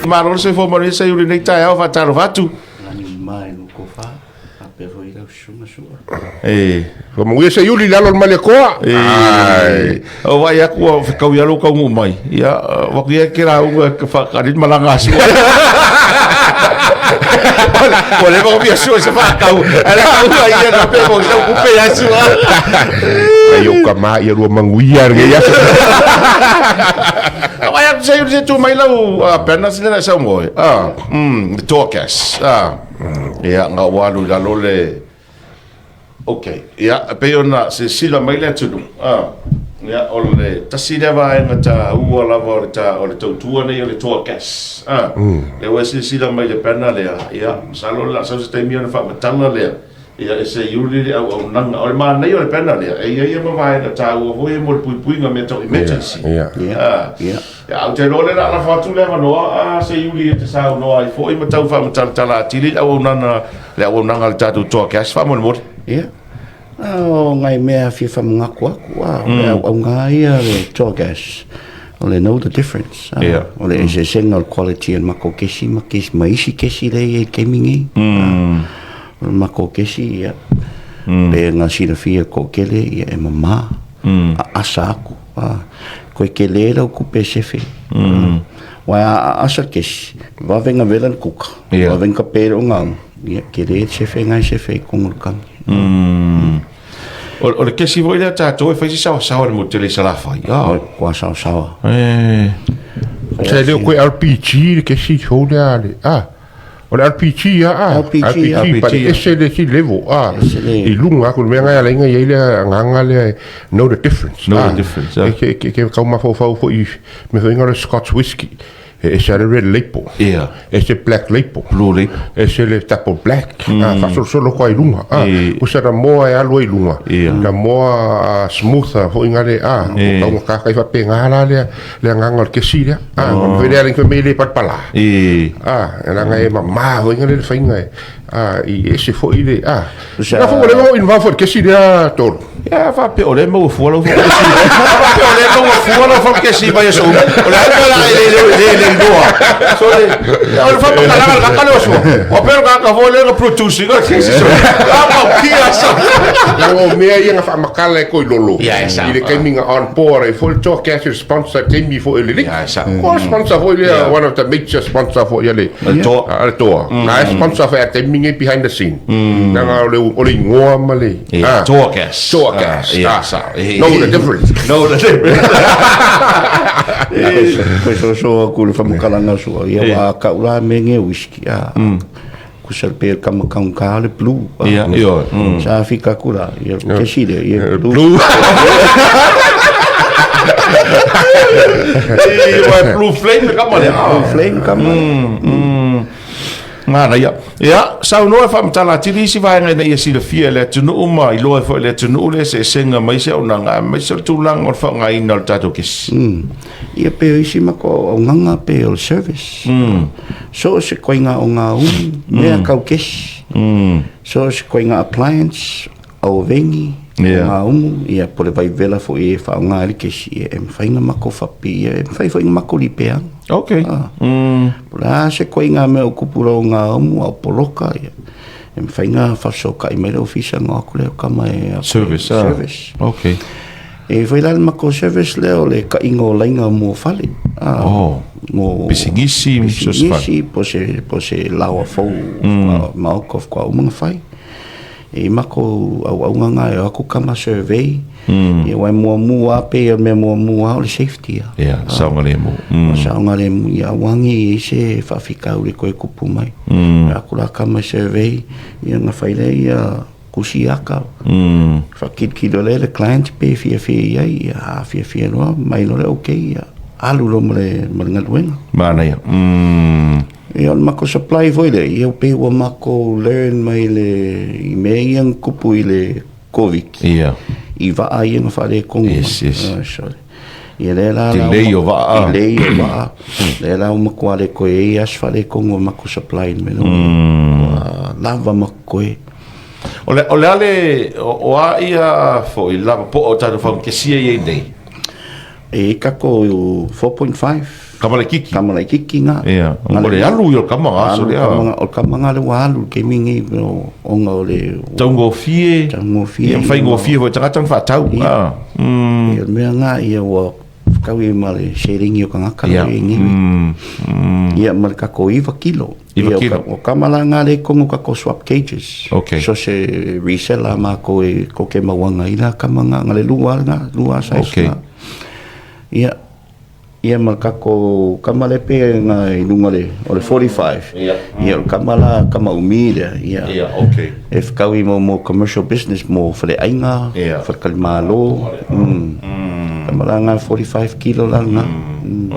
Malo le soifua manuia Seiuli i lenei taeao, faatalofa atu. Lagi ma i lo kofa, faapea foi lau susuga Sua. E. Faamanuia Seiuli i lalo o le Malietoa. Ai. O vaai atu ua fetaui lava lou taunuu mai, ia, avatu ia e te lauga e faatali le malaga a Sua. Ua leva ona fia sue se faatau, ae lauga ia na pe mo sau kupe ia Sua. Ai o kama ia lua manuia lenei aso. Vaai atu Seiuli se tu mai lau pena sile na sau moe. Ah, Torcas. Ah. Ia, nga ua alu i lalo le. Ok, ia, e pei ona silasila mai le atunuu, a, ia, o le tasi lea vaega taua lava o le, ta, o le tautua nei o le Toa Gas, a, lea ua e silasila mai i le banner lea, ia, masalo o le a sau se taimi ona faamatala lea, ia, e Seiuli le auaunaga. O le manaia o le banner lea, e i ai lava vaega taua foi ia mo le puipuiga o mea tau emergency. Ia, A, ia. Ia, ou te iloa o lea o le a lafo atu le avanoa a Seiuli e te saunoa ai foi ma tau faamatalatala atili le auaunaga, le auaunaga a le tatou Toa Cash faamolemole. Ia, o nai mea fia faamanatu atu, a, o le auauna ia le Toa Gas, o le know the difference, a, o le eseesega o le quality o le matou kesi ma kesi, ma isi kesi lea e i ai i le taimi nei. A, o le matou kesi, ia, pe na silafia e le toatele, ia, e mama, aasa atu. A, koe tele lau tupe e sefe. Aua a aasa le kesi, vave ona vela le kuka, vave ona tape le ogaumu, ia tele le sefe na e sefe ai i totonu o le tagi. O le kesi foi lea a tatou e fai si saoasaoa i le motu tele i Salafai. O le matua saoasaoa. Sa le o koe RPG le kesi fou lea a le, a. O le RPG a, a. RPG, RPG, RPG, but ese le isi level, a. Ese le- I luga aku, le mea ngai ala inga i ai le agaga lea e know the difference. Know the a. difference, a. E ke, ke, ke kau mafaufau foi i mea foi inga o le Scotch whisky. E ese le red label. Ia. Ese black label. Blue label. Ese le double black. A, faasolosolo koa i luga. A, E. usa na moa e alu ai i luga. Ia. Na moa smooth foi inga le, a. E. O taugata kai faapena la lea, le agaga o le kesi lea. A, oh. Foi lea fai mai le palapala. E. A, e langa e mamā foi ngale le fainga e. A, i ese foi le, a. Usa- Na foi le mo involve foi kesi lea tolu. Ia, faapea o lea e maua fua lau faamakesi. Faapea o lea e maua fua lau faamakesi mai aso uma. O le a le mea la e le le le le iloa. So le, o le faamatalaga le kaka lea o sua. Ua pea le kaka foi lea na produce ina kesi so. A maukia sa. Langa o mea ia na faamatala e koe lolo. Ia, e sao. I le taimi na on board ai foi le Toa Cash le sponsor taimi foi e lelei. Ia, e sao. Ko sponsor foi lea one of the major sponsor foi a le Le Toa. A le Toa. Na e sponsor foi a taimi nei behind the scene. Langa o le o le igoa ma le Ia, Toa Cash. Toa Cash. Ia, Ah. sao. Know the difference. Know the difference. Koe soso aku le faamatalaga sua, ia ua kau la me nge whisky, a. Kusa le pe kama kaunga le blue. Ia, ioe. Sa fika aku la, ia kesi le, ia blue. Blue. Ioe, blue flame le kama lea. Blue flame kama. Manaia. Ia, saunoa e faamatala atili isi vaega ina ia silafia e le atunuu ma iloa ai foi e le atunuu le eseesega ma isi auaunaga aemaise o le tulaga o le faaaogaina o le tatou kesi. Ia pe o isi matou auaunaga pe o le service. So o se koiga o ngā umu, mea kau kesi. So o se koiga appliance, au vengi, o ngā umu, ia po le vaivela foi e whaonga ai le kesi, ia e mawhai nga mako whapi, ia e mawhai foi nga mako lipeanga. Po le a se koiga mea o kupu rau ngā umu, au poloka, ia e mawhai nga whasokai mai le ofisa ngā aku leo kama e aku Service, ah. Service. E whai la le mako service leo le ka ingo o lainga mo whale. Ah, Oh. Mo Pisinisi, so se fale. pisinisi, po se, po se lawa fou, mm. maoko kwa umanga whai. E mako au au nganga e aku kama survey. Ia wai mua mua pe ia mea mua mua o le safety ia. Ia, saogalemu. O saogalemu ia wangi i se whawhikau le koe kupu mai. Aku la kama survey, ia nga whai le ia kusi aka. Whakirikiro le le client pe fia fia ia, ia a fia fia noa, mai no le okay ia. Alu lo ma le, ma le galuega. Manaia. Ia o le mako supply foi lea, ia pe ua mako learn mai le, i mea ia na kupu i le Covid. Ia. I vaa ia na faaletonu mai. Yes, yes. Ah, sorry. Ia lea la la Delay o vaa. Delay o vaa. Lea la ua matua le koe e ia se faaletonu o mako supply le mea lea. Ua lava ma koe. O le, o le a le, o, o a ia foi lava po o tatou fagukesia i ai nei? E i kako 4.5. Kama laitiiti. Kama laitiiti na. Ia. O le alu ia o le kama ga aso lea. O le kama ga le ua alu i le taimi nei ona o le... Taugofie. Taugofie. Ia, faigofie foi i tagata ona faatau. Ia. Ia, o le mea na, ia ua fetaui ma le seleni o tagata la e i ai nei. Ia, ma le tatou 9 kilo. 9 kilo. O kama la na lea i totonu o tatou swap cages. Okay. So se reseller a matou e koke mauaga ai la kama na, na le lua lava na, lua size Okay. na. Ia, Ia ma le tatou kama lea pei na i luga o le 45. Ia. Ia o le kama la, kama umi lea. Ia. Ia, okay. E fetaui mo commercial business mo faleaiga, Ia. faletalimalo. Kama la na 45 kilo la lena.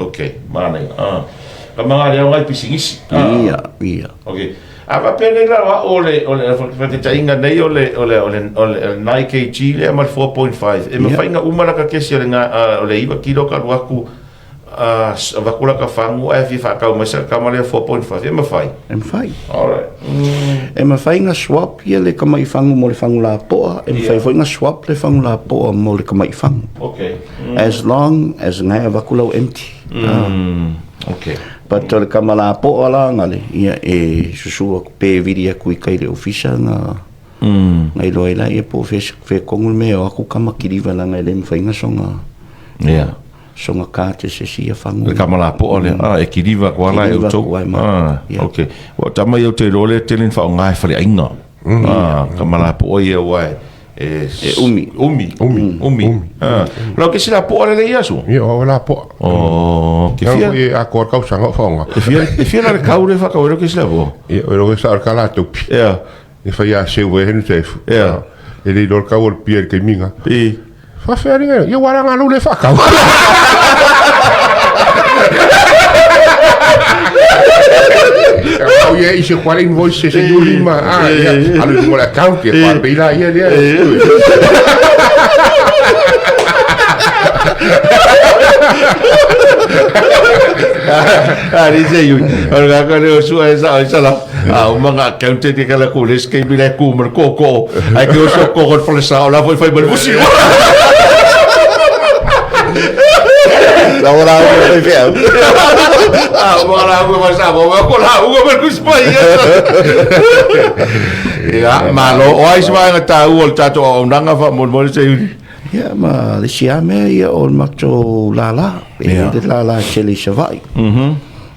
Okay, manaia. Ah. Kama nga lea o ngai pisinisi. Ia, ia. Okay. A faapea nei la o au o le o le faataitaiga nei o le o le o le o le 9 kg lea ma le 4.5 e mafai ona uma laka kesi o le o le 9 kilo ka alu atu avatu laka fagu ae fia faatau mai sa kama lea 4.5 e mafai? E mafai. Alright. E mafai ona swap ia le tama'i fagu mo le fagu lapoa, e mafai foi ona swap le fagu lapoa mo le tama'i fagu. Okay. As long as na e avatu lau empty. Okay. But o le kama lapoa la gale, ia e susu aku pe vili aku i kai le ofisa na na iloa ai la ia po o fea fea tonu le mea e o atu kama kiliva leaga e le mafai ona soga soga card e se isi ia fagu. Le kama lapoa lea, ah, e kiliva atu lava la e outou. Ah, okay. Ua tama ia ou te iloa lea e tele ina faaaoga e faleaiga. Ah, kama lapoa ia aua e E, e umi. Umi. Umi. Umi. Ah. Lau ke sila poa le ia su. Ia, o la poa. Oh, ke fia. E a ko kau sanga whaonga. E fia, e fia la kau le whakau e ke sila poa. Ia, o rohe sa ka la taupi. Ia. E whai a seu e henu te. Ia. E le lor kau o le pia ke minga. E. Whawhea ringa, ia wara ngā le whakau. Au ia i se kwara invoice se yuri ma. Ah, ia, alu i mo le account ia, kwa peila ia lea. Ari se yui. O ngā kare o sua e sa, e sa la. A uma ngā accountant ke kala ku les ke mila ku mar koko. Ai ke o so koko fale sa o la foi fai mar fusi. La ora o fai fea. A uma la uma sa mo ko la uma mar ku spai. Ia, malo, o ai sma nga tau o le tatou auaunaga faamolemole se iuli. Ia, ma le isi lava mea ia o le matou lala, e i ai le lala e tele i Savaii.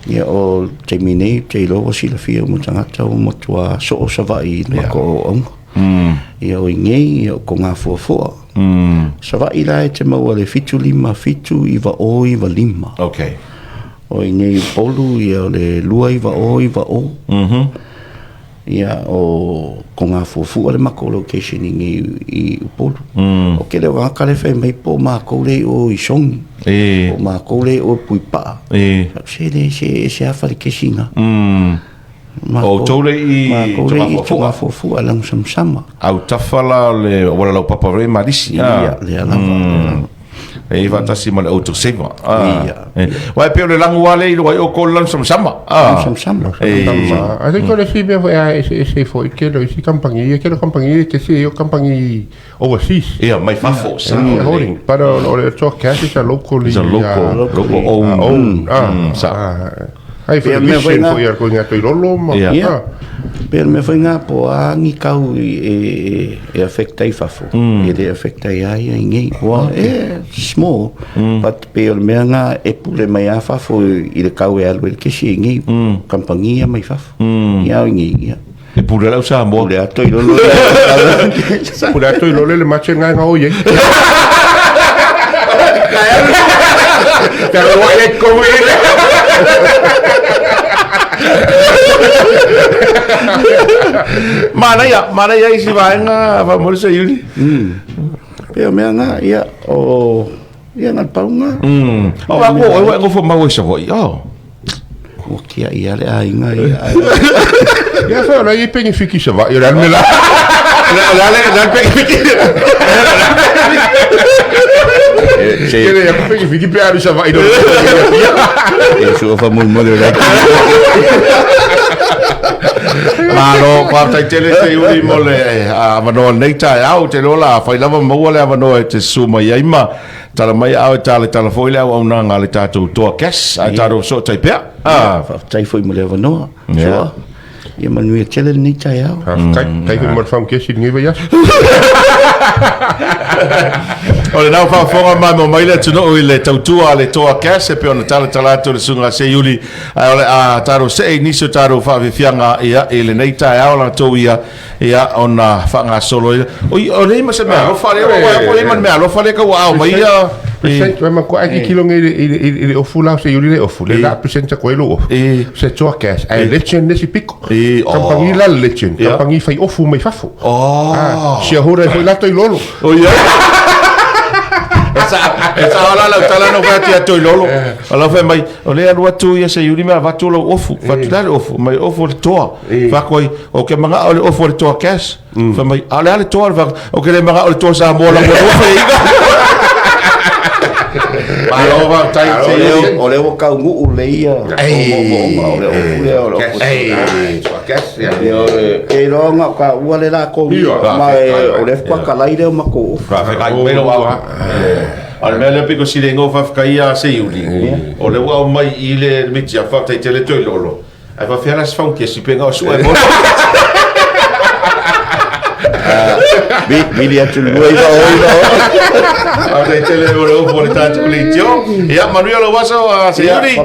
Ia, o le taimi nei, ou te iloa ua silafia uma tagata ua matua soo Savaii i le matou auauna. Ia, o i nei, ia, o Togafuafua. Savaii la e te maua i le 757 9095. Okay. O i nei Upolu, ia, o le 29090. Ia, o Togafuafua le matou location i nei i Upolu. O tele o tagata lea e fai mai po o matou lea i o i Sogi. E. Po o matou lea i o i Puipaa. E. Se le, se ese lava fale kesi na. O outou lea i Matou lea i Togafuafua. Togafuafua, Launusamsama. Autafa la o le auala laupapa o Malisi. Ia, lea lava, lea lava. E i faatasi ma le autosaver. Ia. Aua e pei o le lagu lava lea i luga i o ko le lanusamasama. Lanusamsama. A te kore si mea foi a ese ese foi ke lo isi kampangi ia ke lo kampangi ke si o kampangi overseas. Ia, mai fafo sa. Holding, but o le toa cash is a local It's a local, local own. Own. Sa. Ai foi Pea mea foi mission ngā- foi a ko ngā toi lolo ma. Ia. Ia. Pea le mea foi ngā po a ngi kau i e, e affect ai fafo. E le affect ai a ia i nei. Well, e small, but pei o le mea ngā e pule mai a fafo i le kau e alu e le kesi i nei. Kampangi ia mai fafo. Ia au i nei, ia. E pule lau Samoa. Pule a toi lolo. Pule a toi lolo le mache ngai ngā oi. Te roa e koe. Manaia, manaia isi vaega faamolemole se iuli. Pea o mea ngā, ia, o, ia ngā paunga. O a ko, e wa ngofo mau e Savaii. Oh. Ua kiaʻi lava le aiga ia ae. Ia fa la i pengi fiki Savaii o le anu la. La le la pengi fiki. Se Kele ia pengi fiki pe alu Savaii do. E sua faamolemole o le Malo, faafetai tele Seiuli mo le avanoa o lenei taeao. Ou te iloa o le a fai lava ma maua le avanoa e te susu mai ai ma tala mai aao e talatala foi le auaunaga a le tatou Toa Gas. Ae tatou fesootai pea. Ah. Faafetai foi mo le avanoa. Soa. Ia manuia tele lenei taeao. Faafetai. Faafetai foi mo le faamukesi i lenei vaiaso. O lena ua faafofoga maimoa mai le atunuu i le tautua a le Toa Gas e pei ona talatala atu e le Susuga a Seiuli, ae o le a tatou see i nisi o tatou faafiafiaga ia i lenei taeao latou ia ia ona faagasolo ai. Oi, o lea ma se mea alofa lea, ua i ai ma le mea alofa lea tauaao mai ia. Present, ma matua ai tilotilo nei i le ofu la o Seiuli le ofu, lea la present atu ai lou ofu. Se Toa Gas, ae legend le isi piko. Kamupani la le legend, kamupani fai ofu mai fafo. Ah, shareholder ai foi la Toilolo. O ia. E sao la lau tala na ou fai atu ia Toilolo. O lau fai mai, o lea alu atu ia Seiuli ma avatu lou ofu. Fai atu, le a le ofu? Mai ofu o le toa. Fai atu ai, ou te manao i le ofu o le Toa Gas. Fai mai, a o le a le toa? Fai atu, ou te le manao i le toa Samoa la ua fai ai. Malo faafetai Seiuli. O lea ua taunuu lelei ia moomooga o le ofu lea o le ofu. E iloa na o taua le latou ma o lea faatoa talai lea o matou ofu. Faafetai mai lou au. A o le mea lea pito sili ai ona ou faafetai ia Seiuli, o lea ua aumai i le miti a faafetai tele Toilolo. Ae faafefea la se faugesi pe na o sue mo. Vili atu le lua iva o iva o. Faafetai tele mo le upu o le tatou leitio. Ia manuia lou aso Seiuli.